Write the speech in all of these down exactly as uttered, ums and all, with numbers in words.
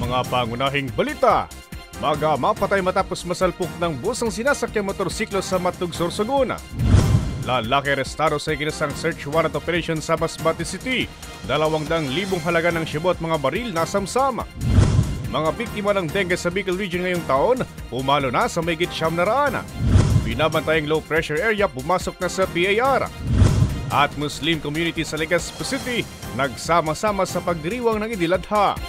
Mga pangunahing balita. Mag-aama patay matapos masalpok ng bus ang sinasakyang motorsiklo sa Matnog, Sorsogon. Lalaki arestado sa ikinasang search warrant operation sa Masbate City. Dalawang daang libong halaga ng shabu at mga baril nasamsam. Mga biktima ng dengue sa Bicol Region ngayong taon, pumalo na sa mahigit siyam na raan. Binabantayang low pressure area pumasok na sa P A R. At Muslim community sa Legazpi City, nagsama-sama sa pagdiriwang ng Idil Adha.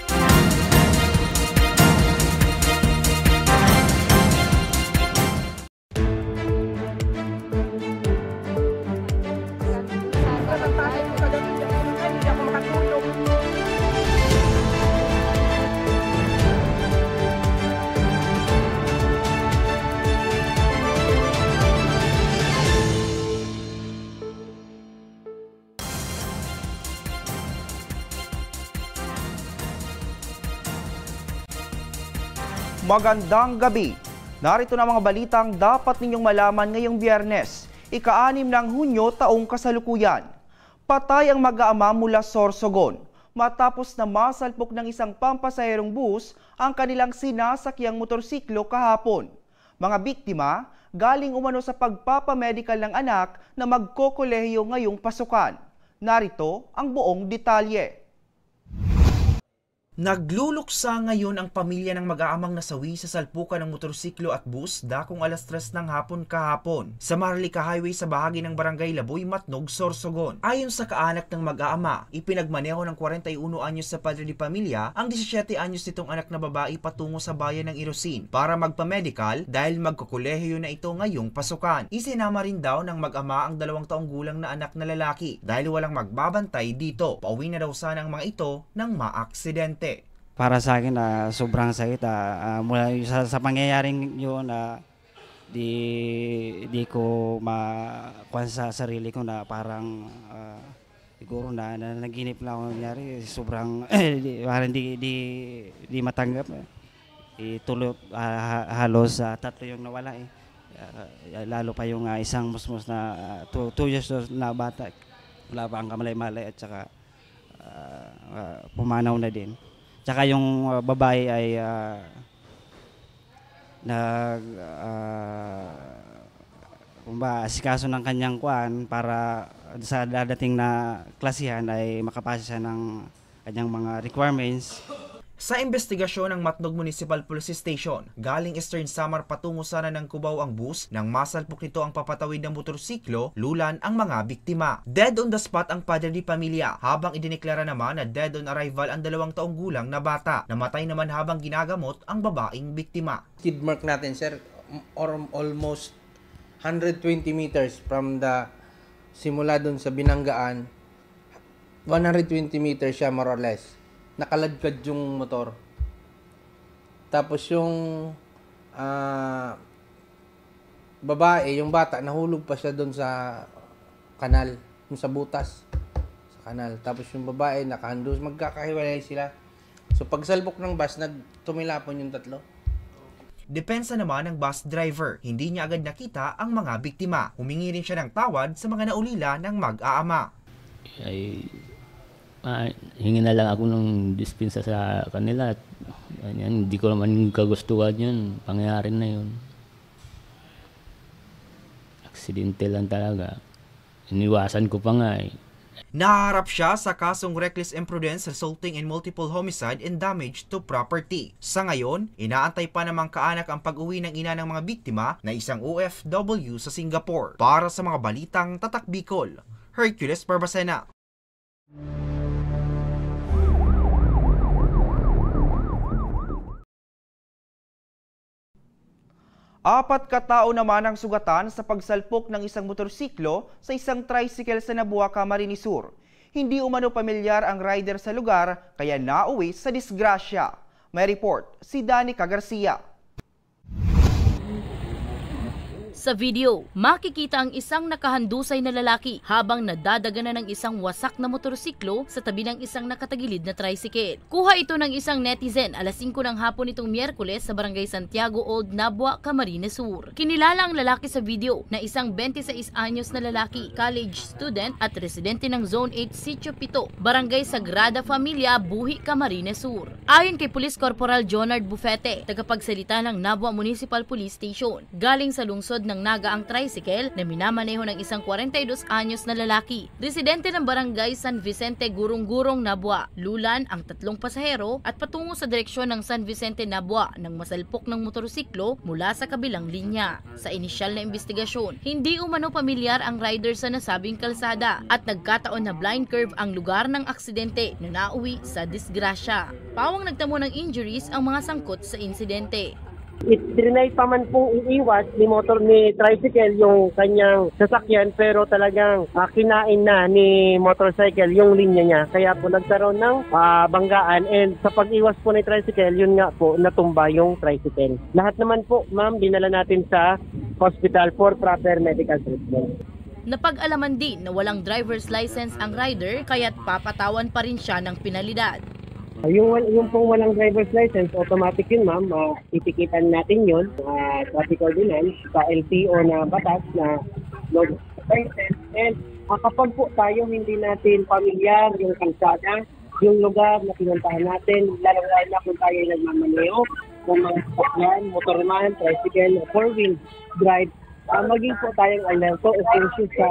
Magandang gabi. Narito na mga balitang dapat ninyong malaman ngayong Biyernes, ika-anim ng Hunyo, taong kasalukuyan. Patay ang mag-aama mula Sorsogon matapos na masalpok ng isang pampasaherong bus ang kanilang sinasakyang motorsiklo kahapon. Mga biktima, galing umano sa pagpapamedikal ng anak na magkokolehiyo ngayong pasukan. Narito ang buong detalye. Nagluluksa ngayon ang pamilya ng mag-aamang nasawi sa salpukan ng motorsiklo at bus dakong alas tres ng hapon kahapon sa Maharlika Highway sa bahagi ng Barangay Laboy, Matnog, Sorsogon. Ayon sa kaanak ng mag-aama, ipinagmaneho ng kwarenta y uno anyos sa padre de pamilya ang disisiyete anyos nitong anak na babae patungo sa bayan ng Irosin para magpamedikal dahil magkokolehiyo na ito ngayong pasukan. Isinama rin daw ng mag-ama ang dalawang taong gulang na anak na lalaki dahil walang magbabantay dito. Pauwi na daw sana ang mga ito nang maaksidente. Para sa akin, ah, sobrang sakit, ah, ah, mula sa, sa pangyayaring yun, ah, di, di ko ma-, kuwan sa sarili ko na parang, ah, siguro na, na, nanaginip lang ako nangyari. Sobrang, di, parang di, di, di matanggap, eh. Itulo, ah, ha-, halos, ah, tatlo yung nawala, eh. Ah, lalo pa yung, ah, isang musmos na, ah, two, two years old na bata. Wala pa ang kamalay-malay at saka, ah, ah, pumanaw na din. Tsaka yung, ah, babae ay, ah, nag, ah, kumbaga, asikaso ng kanyang kwan para sa dadating na klasihan ay makapasa siya ng kanyang mga requirements. Sa imbestigasyon ng Matnog Municipal Police Station, galing Eastern Samar patungo sana ng Cubao ang bus nang masalpok nito ang papatawid na motorsiklo, lulan ang mga biktima. Dead on the spot ang padre de pamilya, habang idineklara naman na dead on arrival ang dalawang taong gulang na bata. Namatay naman habang ginagamot ang babaeng biktima. Skid mark natin, sir, or almost hundred twenty meters from the, simula dun sa binanggaan, one hundred twenty meters siya, more or less. Nakaladkad yung motor. Tapos yung, ah, babae, yung bata, nahulog pa siya dun sa kanal, yung sa butas, sa kanal. Tapos yung babae, nakahandos, magkakahiwalay sila. So, pagsalpok ng bus, nag-, tumilapon yung tatlo. Depensa naman ng bus driver, hindi niya agad nakita ang mga biktima. Humingi rin siya ng tawad sa mga naulila ng mag-aama. Ay, ah, hingi na lang ako ng dispensa sa kanila. Yan, hindi ko naman kagustuhan yun. Pangyayari na yun. Aksidente lang talaga. Iniwasan ko pa nga eh. Nahaharap siya sa kasong reckless imprudence resulting in multiple homicide and damage to property. Sa ngayon, inaantay pa ng mga kaanak ang pag-uwi ng ina ng mga biktima na isang O F W sa Singapore. Para sa mga balitang Tatak Bicol, Hercules Barbacena. Apat katao naman ang sugatan sa pagsalpok ng isang motorsiklo sa isang tricycle sa Nabua, Camarines Sur. Hindi umano pamilyar ang rider sa lugar, kaya nauwi sa disgrasya. May report si Danica Garcia. Sa video, makikita ang isang nakahandusay na lalaki habang nadadaganan ng isang wasak na motorsiklo sa tabi ng isang nakatagilid na tricycle. Kuha ito ng isang netizen alas singko ng hapon nitong Miyerkules sa Barangay Santiago Old, Nabua, Camarines Sur. Kinilala ang lalaki sa video na isang twenty-six anyos na lalaki, college student at residente ng Zone eight Sitio Pito, Barangay Sagrada Familia, Buhi, Camarines Sur. Ayon kay Police Corporal Jonard Bufete, tagapagsalita ng Nabua Municipal Police Station, galing sa lungsod ng Naga ang tricycle na minamaneho ng isang kwarenta y dos anyos na lalaki. Residente ng barangay San Vicente, Gurong-Gurong, Nabua. Lulan ang tatlong pasahero at patungo sa direksyon ng San Vicente, Nabua nang masalpok ng motorsiklo mula sa kabilang linya. Sa inisyal na imbestigasyon, hindi umano pamilyar ang rider sa nasabing kalsada at nagkataon na blind curve ang lugar ng aksidente na nauwi sa disgrasya. Pawang nagtamo ng injuries ang mga sangkot sa insidente. Trinay pa man pong iiwas ni motor ni tricycle yung kanyang sasakyan, pero talagang ah, kinain na ni motorcycle yung linya niya. Kaya po nagkaroon ng ah, banggaan, and sa pag-iwas po ni tricycle, yun nga po, natumba yung tricycle. Lahat naman po, ma'am, dinala natin sa hospital for proper medical treatment. Napag-alaman din na walang driver's license ang rider, kaya't papatawan pa rin siya ng penalidad. Yung, wal- yung pong walang driver's license, automatic yun, ma'am. Ah, titikitan natin yun. Ah, traffic ordinance, sa L T O na batas na no license. And ah, kapag po tayo hindi natin pamilyar yung kalsada, yung lugar na pinuntahan natin, lalo na kung tayo ay nagmamaneho ng mga sasakyan, motor man, tricycle, o four-wheel drive, ah, maging po tayong alerto o conscious sa,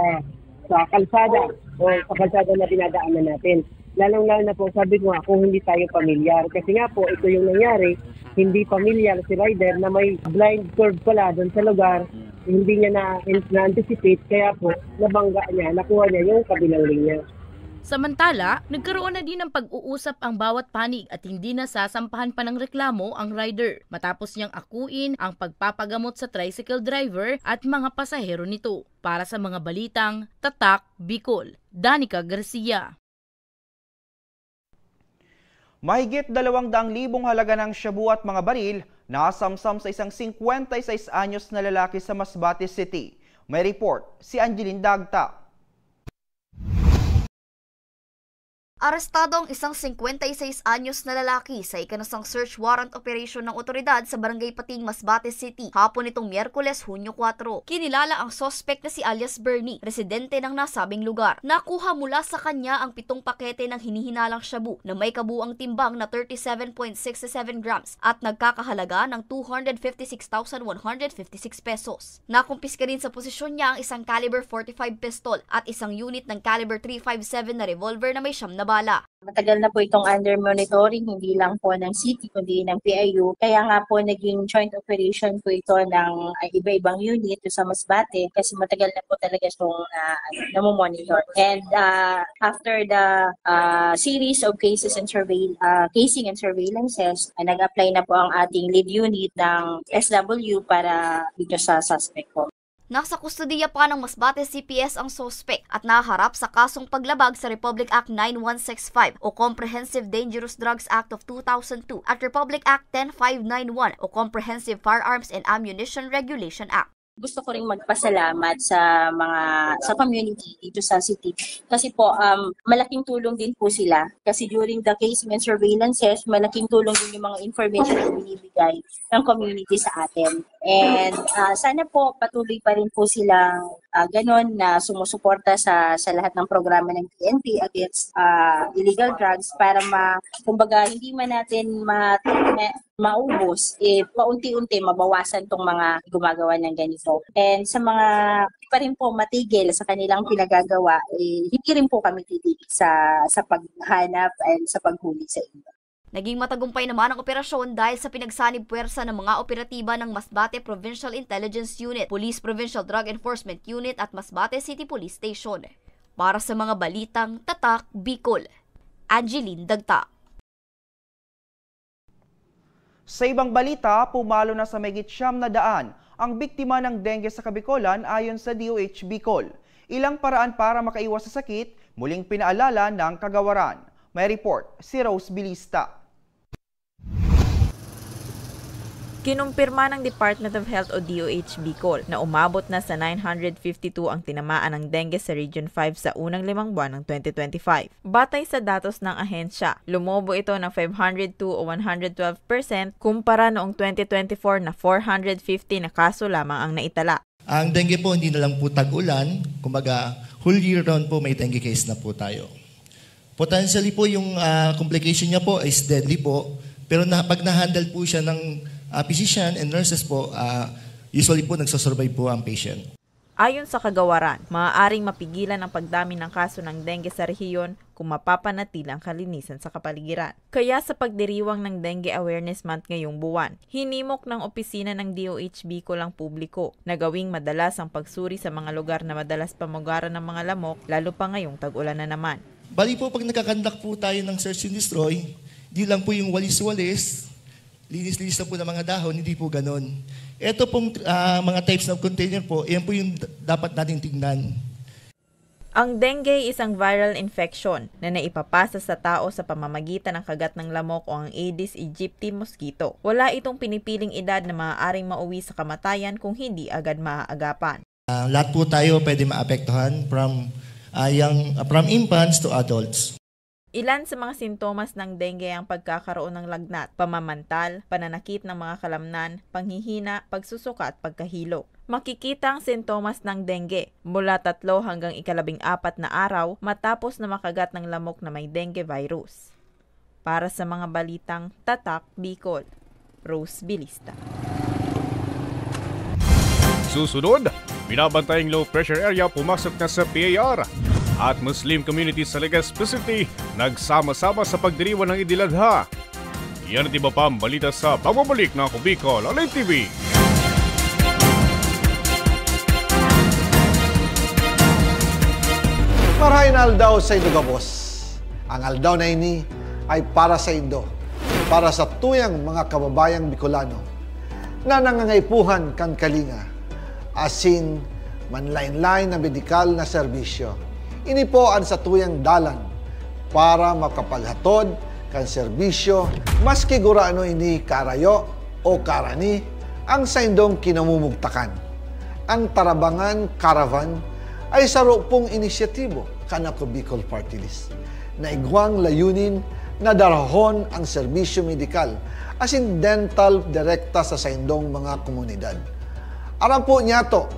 sa kalsada o sa kalsada na dinadaanan natin. Lalong-lalo na po, sabi ko nga, kung hindi tayo pamilyar. Kasi nga po, ito yung nangyari, hindi pamilyar si rider na may blind curve pala doon sa lugar, hindi niya na, na-anticipate, kaya po, nabangga niya, nakuha niya yung kabilang linya. Samantala, nagkaroon na din ng pag-uusap ang bawat panig at hindi na sasampahan pa ng reklamo ang rider matapos niyang akuin ang pagpapagamot sa tricycle driver at mga pasahero nito. Para sa mga balitang Tatak Bicol, Danica Garcia. Mahigit dalawang daang libong halaga ng shabu at mga baril nasamsam sa isang singkwenta y seis anyos na lalaki sa Masbate City. May report si Angeline Dagta. Arestado ang isang singkwenta y seis anyos na lalaki sa ikanasang search warrant operation ng otoridad sa Barangay Pating, Masbate City, hapon nitong Miyerkules, Hunyo kwatro. Kinilala ang suspek na si alias Bernie, residente ng nasabing lugar. Nakuha mula sa kanya ang pitong pakete ng hinihinalang shabu na may kabuuang timbang na thirty-seven point six seven grams at nagkakahalaga ng two hundred fifty-six thousand one hundred fifty-six pesos. Nakumpiska din sa posisyon niya ang isang caliber forty-five pistol at isang unit ng caliber three five seven na revolver na may siyam na bala. Matagal na po itong under monitoring, hindi lang po ng city, kundi ng P I U. Kaya nga po, naging joint operation po ito ng ah, iba-ibang unit sa Masbate kasi matagal na po talaga itong ah, ano, namomonitor. And ah, after the ah, series of cases and surveil, ah, casing and surveillances, ah, nag-apply na po ang ating lead unit ng S W para dito sa suspect po. Nasa kustodiya pa ng Masbate C P S ang suspek at naharap sa kasong paglabag sa Republic Act nine one six five o Comprehensive Dangerous Drugs Act of two thousand two at Republic Act ten five nine one o Comprehensive Firearms and Ammunition Regulation Act. Gusto ko ring magpasalamat sa mga sa community dito sa city kasi po um, malaking tulong din po sila kasi during the casing and surveillances, malaking tulong din yung mga information na binibigay ng community sa atin. And ah, sana po patuloy pa rin po silang ah, ganon na sumusuporta sa sa lahat ng programa ng P N P against ah, illegal drugs para ma kumbaga hindi man natin ma, ma maubos, eh, paunti-unti mabawasan tong mga gumagawa ng ganito. And sa mga pa rin po matigil sa kanilang pinagagawa, eh, hindi rin po kami titigil sa sa paghanap and sa paghuli sa inyo. Naging matagumpay naman ang operasyon dahil sa pinagsanib puwersa ng mga operatiba ng Masbate Provincial Intelligence Unit, Police Provincial Drug Enforcement Unit at Masbate City Police Station. Para sa mga balitang Tatak Bicol, Angeline Dagta. Sa ibang balita, pumalo na sa mahigit siyam na daan ang biktima ng dengue sa Kabikolan ayon sa D O H Bicol. Ilang paraan para makaiwas sa sakit, muling pinaalala ng kagawaran. May report si Rose Bilista. Kinumpirma ng Department of Health o D O H Bicol na umabot na sa nine hundred fifty-two ang tinamaan ng dengue sa Region five sa unang limang buwan ng twenty twenty-five. Batay sa datos ng ahensya, lumobo ito ng five hundred two o one hundred twelve percent kumpara noong twenty twenty-four na four hundred fifty na kaso lamang ang naitala. Ang dengue po, hindi na lang po tag-ulan, kumbaga, whole year round po may dengue case na po tayo. Potentially po, yung ah, complication niya po is deadly po. Pero na, pag na-handle po siya ng, ah, physician and nurses po, ah, usually po nagsosurvive po ang patient. Ayon sa kagawaran, maaaring mapigilan ang pagdami ng kaso ng dengue sa rehiyon kung mapapanatili ang kalinisan sa kapaligiran. Kaya sa pagdiriwang ng Dengue Awareness Month ngayong buwan, hinimok ng opisina ng D O H Bicol ang publiko na gawing madalas ang pagsuri sa mga lugar na madalas pamugaran ng mga lamok, lalo pa ngayong tag-ulan na naman. Bali po, pag nagkakandak po tayo ng search and destroy, di lang po yung walis-walis, linis-linis na po ng mga dahon, hindi po ganon. Ito pong, ah, mga types ng container po, yan po yung d-, dapat natin tingnan. Ang dengue isang viral infection na naipapasa sa tao sa pamamagitan ng kagat ng lamok o ang Aedes aegypti mosquito. Wala itong pinipiling edad na maaaring mauwi sa kamatayan kung hindi agad maaagapan. Ah, lahat po tayo pwede maapektuhan from, ah, young, from infants to adults. Ilan sa mga sintomas ng dengue ang pagkakaroon ng lagnat, pamamantal, pananakit ng mga kalamnan, panghihina, pagsusuka at pagkahilo. Makikita ang sintomas ng dengue mula tatlo hanggang ikalabing apat na araw matapos na makagat ng lamok na may dengue virus. Para sa mga balitang Tatak Bicol, Rose Bilista. Susunod, binabantayang low pressure area pumasok na sa P A R. At Muslim community sa Legazpi City nagsama-sama sa pagdiriwang ng Eid al-Adha. Yan at iba pang balita sa pagbabalik ng Ako Bicol Online T V. Marahay na aldaw sa inyo gabos. Ang aldaw na ini ay para sa indo, para sa tuyang mga kababayang Bicolano na nangangaipuhan kan kalinga, asin manlaen-laen na medikal na serbisyo. Ini po an satuyang dalan para makapaghatod kan serbisyo, maski gurano ini karayo o karani ang saindong kinamumugtakan. Ang Tarabangan Caravan ay saro pong inisyatibo kan Ako Bicol Party List na igwang layunin na darahon ang serbisyo medikal asin dental direkta sa saindong mga komunidad. Aram po niyato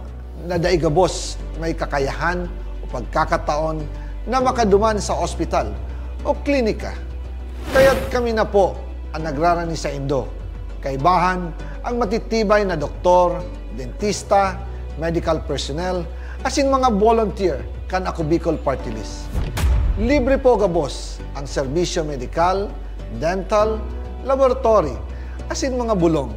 na dai gabos may kakayahan o pagkakataon na makaduman sa ospital o klinika. Kaya't kami na po ang nagrarani saindo. Kaibahan ang matitibay na doktor, dentista, medical personnel, asin mga volunteer kan Ako Bicol Party List. Libre po gabos ang serbisyo medikal, dental, laboratory, asin mga bulong.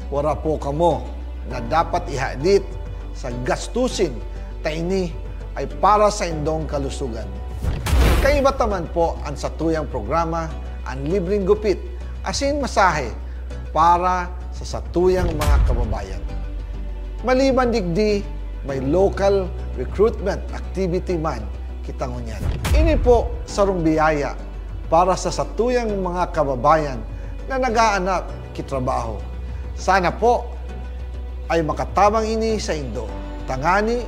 Wara po kamo na dapat ihadit sa gastusin, ta ini ay para saindong kalusugan. Kaiba ta man po an satuyang programa, an libreng gupit asin masahe para sa satuyang mga kababayan. Maliban digdi, may local recruitment activity man kita ngunyan. Ini po sarong biyaya para sa satuyang mga kababayan na nag-aanap ki trabaho. Sana po ay makatabang ini saindo, tangani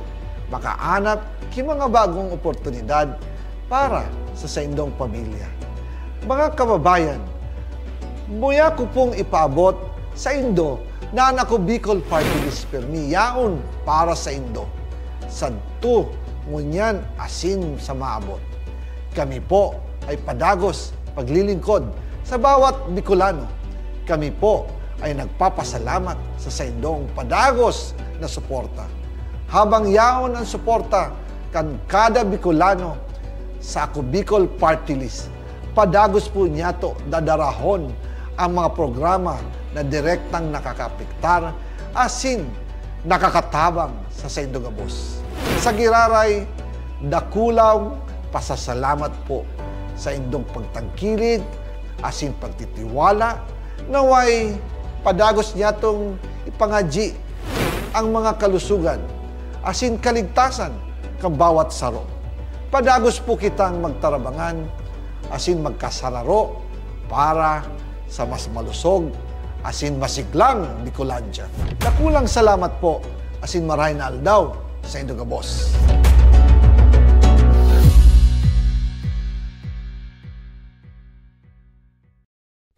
makaanap ki mga bagong oportunidad para sa saindong pamilya. Mga kababayan, muya ko pong ipaabot saindo na an Ako Bicol Party List pirmi yaon para saindo, sadto, ngunyan asin sa maabot. Kami po ay padagos paglilingkod sa bawat Bicolano. Kami po ay nagpapasalamat sa saindong padagos na suporta. Habang yaon an suporta kan kada Bicolano sa Ako Bicol Party List, padagos po niyato dadarahon ang mga programa na direktang nakakaapektar asin nakakatabang sa saindo gabos. Sa giraray, dakulang pasasalamat po saindong pagtangkilik asin pagtitiwala. Naway padagos niyatong ipangadyi ang mga kalusugan asin kaligtasan kan bawat saro. Padagos po kitang magtarabangan asin magkasararo para sa mas malusog asin masiglang Bicolandia. Dakulang salamat po asin marahay na aldaw saindo gabos.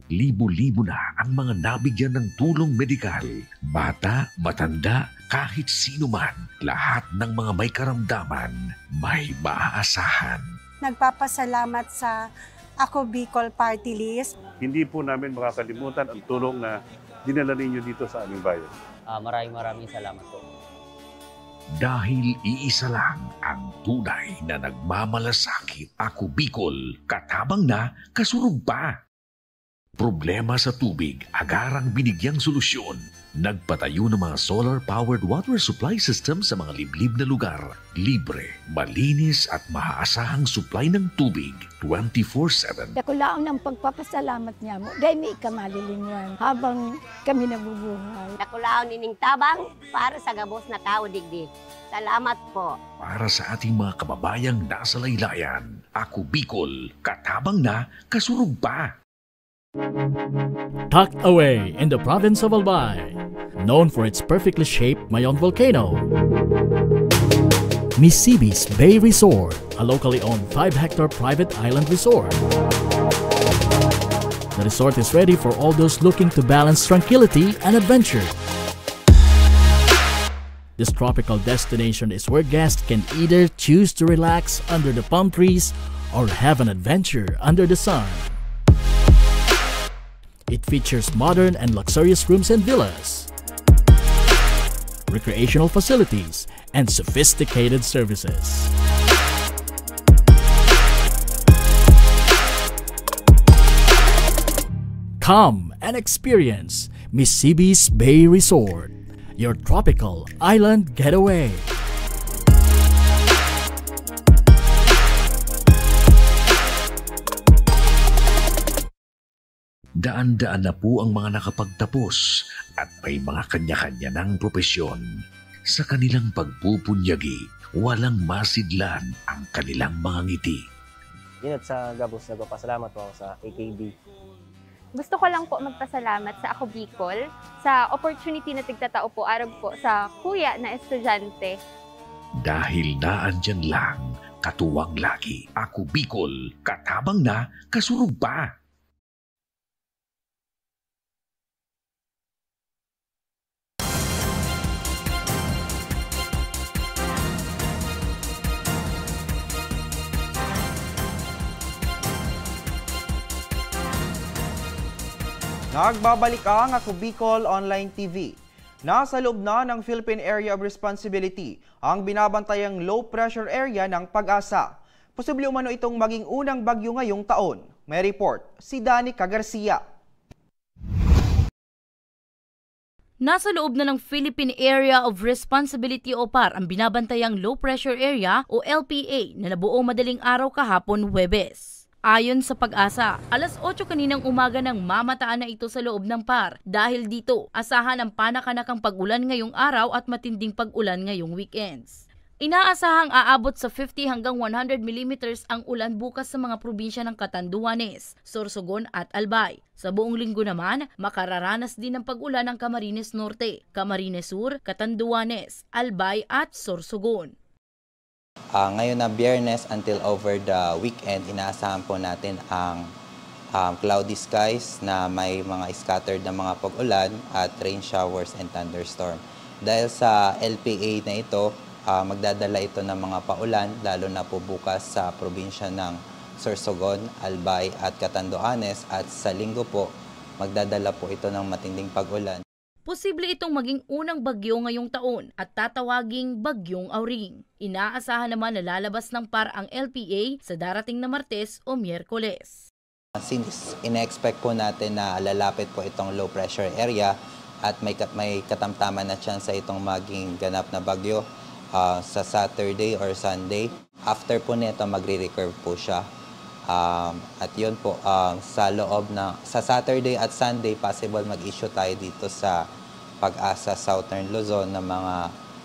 Libo-libo na ang mga nabigyan ng tulong medikal. Bata, matanda, kahit sino man, lahat ng mga may karamdaman, may maaasahan. Nagpapasalamat sa Ako Bicol Party List. Hindi po namin makakalimutan ang tulong na dinala ninyo dito sa aming bayan. Ah, maraming maraming salamat po. Dahil iisa lang ang tunay na nagmamalasakit. Ako Bicol, katabang na, kasurog pa. Problema sa tubig, agarang binigyang solusyon. Nagpatayo ng mga solar-powered water supply system sa mga liblib na lugar. Libre, malinis at maaasahang supply ng tubig twenty-four seven. Dakulaon ang pagpapasalamat niya mo, dahil may ika malilingwan habang kami nabubuhay. Dakulaon ining tabang para sa gabos na tao digdi. Salamat po. Para sa ating mga kababayang nasa laylayan, ako Bicol, katabang na, kasurog pa. Tucked away in the province of Albay, known for its perfectly shaped Mayon volcano, Misibis Bay Resort, a locally owned five-hectare private island resort. The resort is ready for all those looking to balance tranquility and adventure. This tropical destination is where guests can either choose to relax under the palm trees or have an adventure under the sun. It features modern and luxurious rooms and villas, recreational facilities, and sophisticated services. Come and experience Misibis Bay Resort, your tropical island getaway. Daan-daan na po ang mga nakapagtapos at may mga kanya-kanya ng propesyon. Sa kanilang pagpupunyagi, walang masidlan ang kanilang mga ngiti. Inot sa gabos, nagpapasalamat po ako sa A K B. Gusto ko lang po magpasalamat sa Ako Bicol sa opportunity na tigtatao po arog po sa kuya na estudyante. Dahil naandyan lang, katuwang lagi, Ako Bicol, katabang na, kasurog pa. Nagbabalik ang Ako Bicol Online T V. Nasa loob na ng Philippine Area of Responsibility ang binabantayang low pressure area ng PAGASA. Posible umano itong maging unang bagyo ngayong taon. May report si Danica Garcia. Nasa loob na ng Philippine Area of Responsibility o PAR ang binabantayang low pressure area o L P A na nabuo madaling araw kahapon, Huwebes. Ayon sa PAGASA, alas otso kaninang umaga nang mamataan na ito sa loob ng PAR. Dahil dito, asahan ang panakanakang pag-ulan ngayong araw at matinding pag-ulan ngayong weekends. Inaasahang aabot sa fifty hanggang one hundred millimeters ang ulan bukas sa mga probinsya ng Catanduanes, Sorsogon at Albay. Sa buong linggo naman, makararanas din ng pag-ulan ang Camarines Norte, Camarines Sur, Catanduanes, Albay at Sorsogon. Ah, ngayon na Biyernes until over the weekend, inaasahan po natin ang, um, cloudy skies na may mga scattered na mga pag-ulan at rain showers and thunderstorm. Dahil sa L P A na ito, ah, magdadala ito ng mga paulan, lalo na po bukas sa probinsya ng Sorsogon, Albay at Catanduanes, at sa Linggo po, magdadala po ito ng matinding pag-ulan. Posible itong maging unang bagyo ngayong taon at tatawaging Bagyong Auring. Inaasahan naman na lalabas ng PAR ang L P A sa darating na Martes o Miyerkules. Since ine-expect po natin na lalapit po itong low pressure area at may ka-, may katamtaman na tsansa itong maging ganap na bagyo, ah, sa Saturday or Sunday. After po nito, magre-recurve po siya. Um, at yun po, um, sa loob na, sa Saturday at Sunday, possible mag-issue tayo dito sa PAGASA Southern Luzon ng mga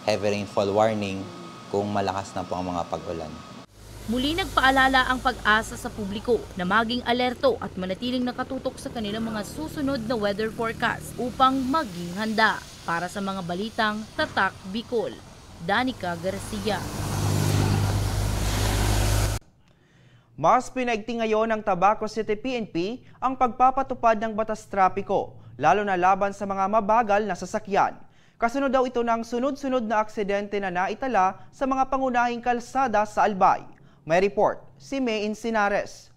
heavy rainfall warning kung malakas na po ang mga pag-ulan. Muli nagpaalala ang PAGASA sa publiko na maging alerto at manatiling nakatutok sa kanilang mga susunod na weather forecast upang maging handa. Para sa mga balitang Tatak Bicol, Danica Garcia. Mas pinaigting ngayon ng Tabaco City P N P ang pagpapatupad ng batas trapiko, lalo na laban sa mga mabagal na sasakyan. Kasunod daw ito ng sunod-sunod na aksidente na naitala sa mga pangunahing kalsada sa Albay. May report si May Insinares.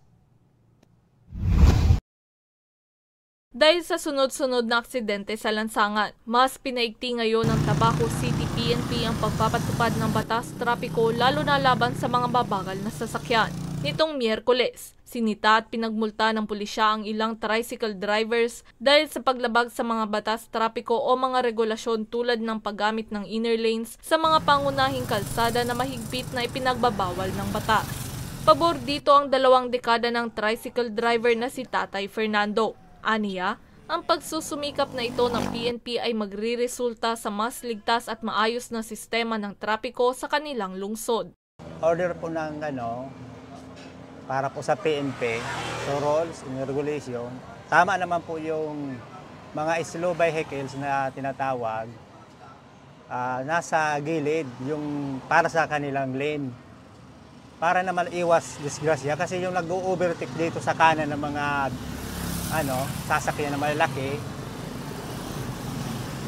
Dahil sa sunod-sunod na aksidente sa lansangan, mas pinaigti ngayon ng Tabaco City P N P ang pagpapatupad ng batas trapiko, lalo na laban sa mga mabagal na sasakyan. Nitong Miyerkules, sinita at pinagmulta ng pulisya ang ilang tricycle drivers dahil sa paglabag sa mga batas trapiko o mga regulasyon tulad ng paggamit ng inner lanes sa mga pangunahing kalsada na mahigpit na ipinagbabawal ng batas. Pabor dito ang dalawang dekada ng tricycle driver na si Tatay Fernando. Aniya, ang pagsusumikap na ito ng P N P ay magreresulta sa mas ligtas at maayos na sistema ng trapiko sa kanilang lungsod. Order po ng ano, para po sa P N P, so rules and regulation, tama naman po yung mga slow vehicles na tinatawag, ah, nasa gilid yung para sa kanilang lane. Para naman iwas disgrasya kasi yung nag-o-overtake dito sa kanan ng mga ano, sasakyan na malalaki,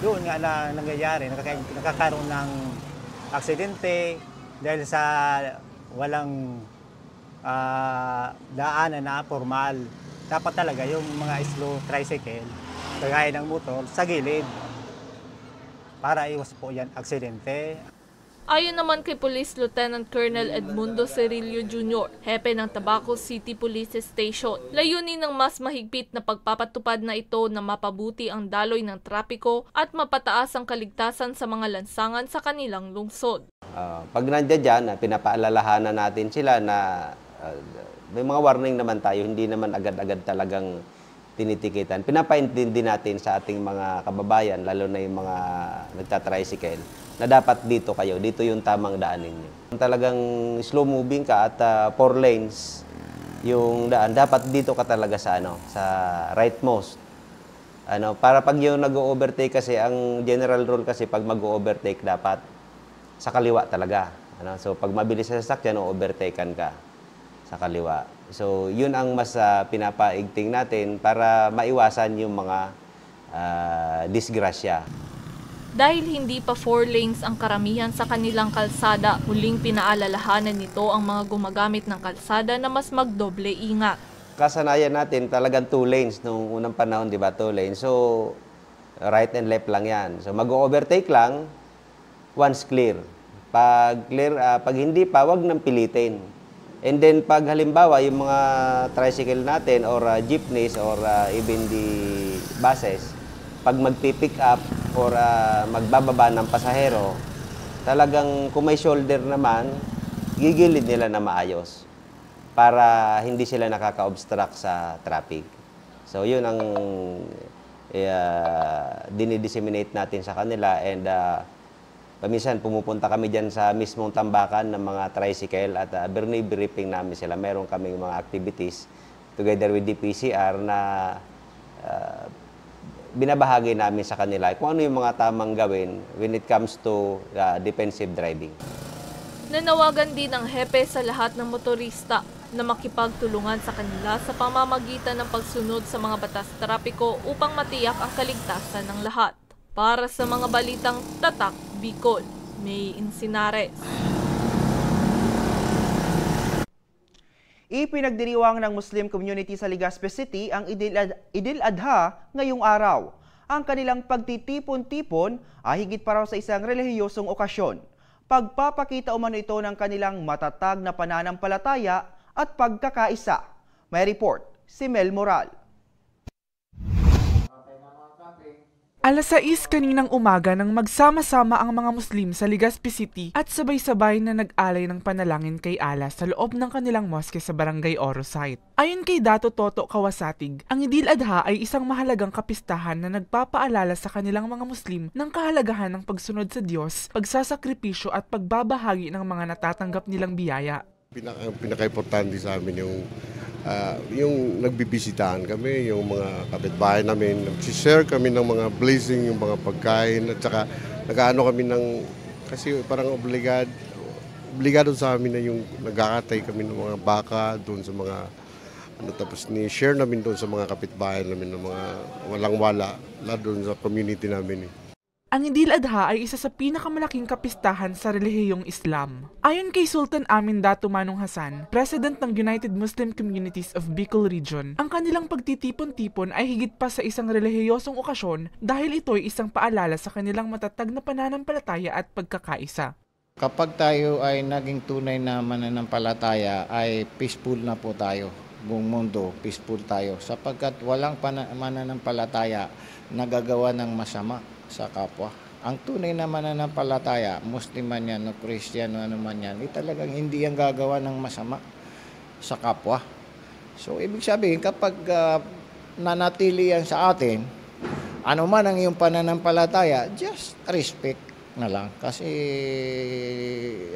doon nga na nangyayari, nakaka- nakakaroon ng aksidente dahil sa walang, ah, daanan na pormal. Dapat talaga yung mga slow tricycle, kagaya ng motor, sa gilid para iwas po yan aksidente. Ayon naman kay Police Lieutenant Colonel Edmundo Cirillo Junior, hepe ng Tabaco City Police Station, layunin ng mas mahigpit na pagpapatupad na ito na mapabuti ang daloy ng trapiko at mapataas ang kaligtasan sa mga lansangan sa kanilang lungsod. Ah, pag nandiyan dyan, ah, pinapaalalahanan natin sila na, ah, may mga warning naman tayo, hindi naman agad-agad talagang tinitikitan. Pinapaintindi natin sa ating mga kababayan, lalo na yung mga nagta-tricycle, na dapat dito kayo, dito yung tamang daan ninyo. Kung talagang slow moving ka at, ah, four lanes yung daan, dapat dito ka talaga sa, ano, sa rightmost. Ano, para pag yung nag-o-overtake kasi, ang general rule kasi pag mag-o-overtake dapat sa kaliwa talaga. Ano? So pag mabilis sa sasakyan, o-overtakean ka sa kaliwa. So yun ang mas, ah, pinapaigting natin para maiwasan yung mga, ah, disgrasya. Dahil hindi pa four lanes ang karamihan sa kanilang kalsada, huling pinaalalahanan nito ang mga gumagamit ng kalsada na mas magdoble ingat. Kasanayan natin talagang two lanes nung unang panahon, di ba? Two lanes. So right and left lang yan. So mag-o-overtake lang once clear. Pag clear, ah, pag hindi pa, wag nang pilitin. And then pag halimbawa yung mga tricycle natin or, ah, jeepneys or, ah, even the buses, pag magpi-pick up or, ah, magbababa ng pasahero, talagang kung may shoulder naman, gigilid nila na maayos para hindi sila nakaka-obstruct sa traffic. So yun ang, eh, ah, dinidisseminate natin sa kanila, and, ah, paminsan pumupunta kami dyan sa mismong tambakan ng mga tricycle at, ah, binibriefing namin sila. Meron kaming mga activities together with the P C R na, ah, binabahagi namin sa kanila kung ano yung mga tamang gawin when it comes to, ah, defensive driving. Nanawagan din ang hepe sa lahat ng motorista na makipagtulungan sa kanila sa pamamagitan ng pagsunod sa mga batas trapiko upang matiyak ang kaligtasan ng lahat. Para sa mga balitang Tatak Bicol, May Insinares. Ipinagdiriwang ng Muslim community sa Legazpi City ang Idil Ad-, Idil Adha ngayong araw. Ang kanilang pagtitipon-tipon ay higit pa raw sa isang relihiyosong okasyon. Pagpapakita umano ito ng kanilang matatag na pananampalataya at pagkakaisa. May report si Mel Moral. Alas sais kaninang umaga nang magsama-sama ang mga Muslim sa Legazpi City at sabay-sabay na nag-alay ng panalangin kay Allah sa loob ng kanilang moske sa Barangay Oro Site. Ayon kay Dato Toto Kawasatig, ang Idil Adha ay isang mahalagang kapistahan na nagpapaalala sa kanilang mga Muslim ng kahalagahan ng pagsunod sa Diyos, pagsasakripisyo at pagbabahagi ng mga natatanggap nilang biyaya. Pinaka, pinaka-importante sa amin yung, ah, yung nagbibisitahan kami, yung mga kapitbahay namin, nagsi-share kami ng mga blessing, yung mga pagkain, at saka nag-aano kami ng, kasi parang obligad-, obligado sa amin na yung nagkakatay kami ng mga baka doon sa mga, ano, tapos ni-share namin doon sa mga kapitbahay namin ng mga walang-wala, lahat doon sa community namin, eh. Ang Idil Adha ay isa sa pinakamalaking kapistahan sa relihiyong Islam. Ayon kay Sultan Amin Datu Manong Hasan, President ng United Muslim Communities of Bicol Region, ang kanilang pagtitipon-tipon ay higit pa sa isang relihiyosong okasyon dahil ito'y isang paalala sa kanilang matatag na pananampalataya at pagkakaisa. Kapag tayo ay naging tunay na mananampalataya, ay peaceful na po tayo. Buong mundo, peaceful tayo. Sapagkat walang pana- mananampalataya na gagawa ng masama sa kapwa. Ang tunay na mananampalataya, Muslim man yan o Kristiyan o ano man yan, eh, talagang hindi yan gagawa ng masama sa kapwa. So, ibig sabihin, kapag ah, nanatili yan sa atin, ano man ang iyong pananampalataya, just respect na lang. Kasi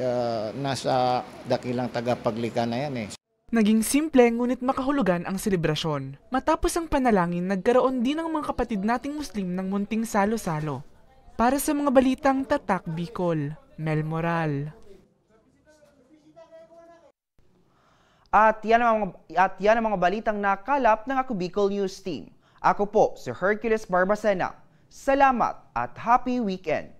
ah, nasa dakilang tagapaglikha na yan eh. Naging simple ngunit makahulugan ang selebrasyon. Matapos ang panalangin, nagkaroon din ang mga kapatid nating Muslim ng munting salo-salo. Para sa mga balitang Tatak Bicol, Mel Moral. At yan ang mga, at yan ang mga balitang nakalap ng Ako Bicol News Team. Ako po si Hercules Barbacena. Salamat at happy weekend!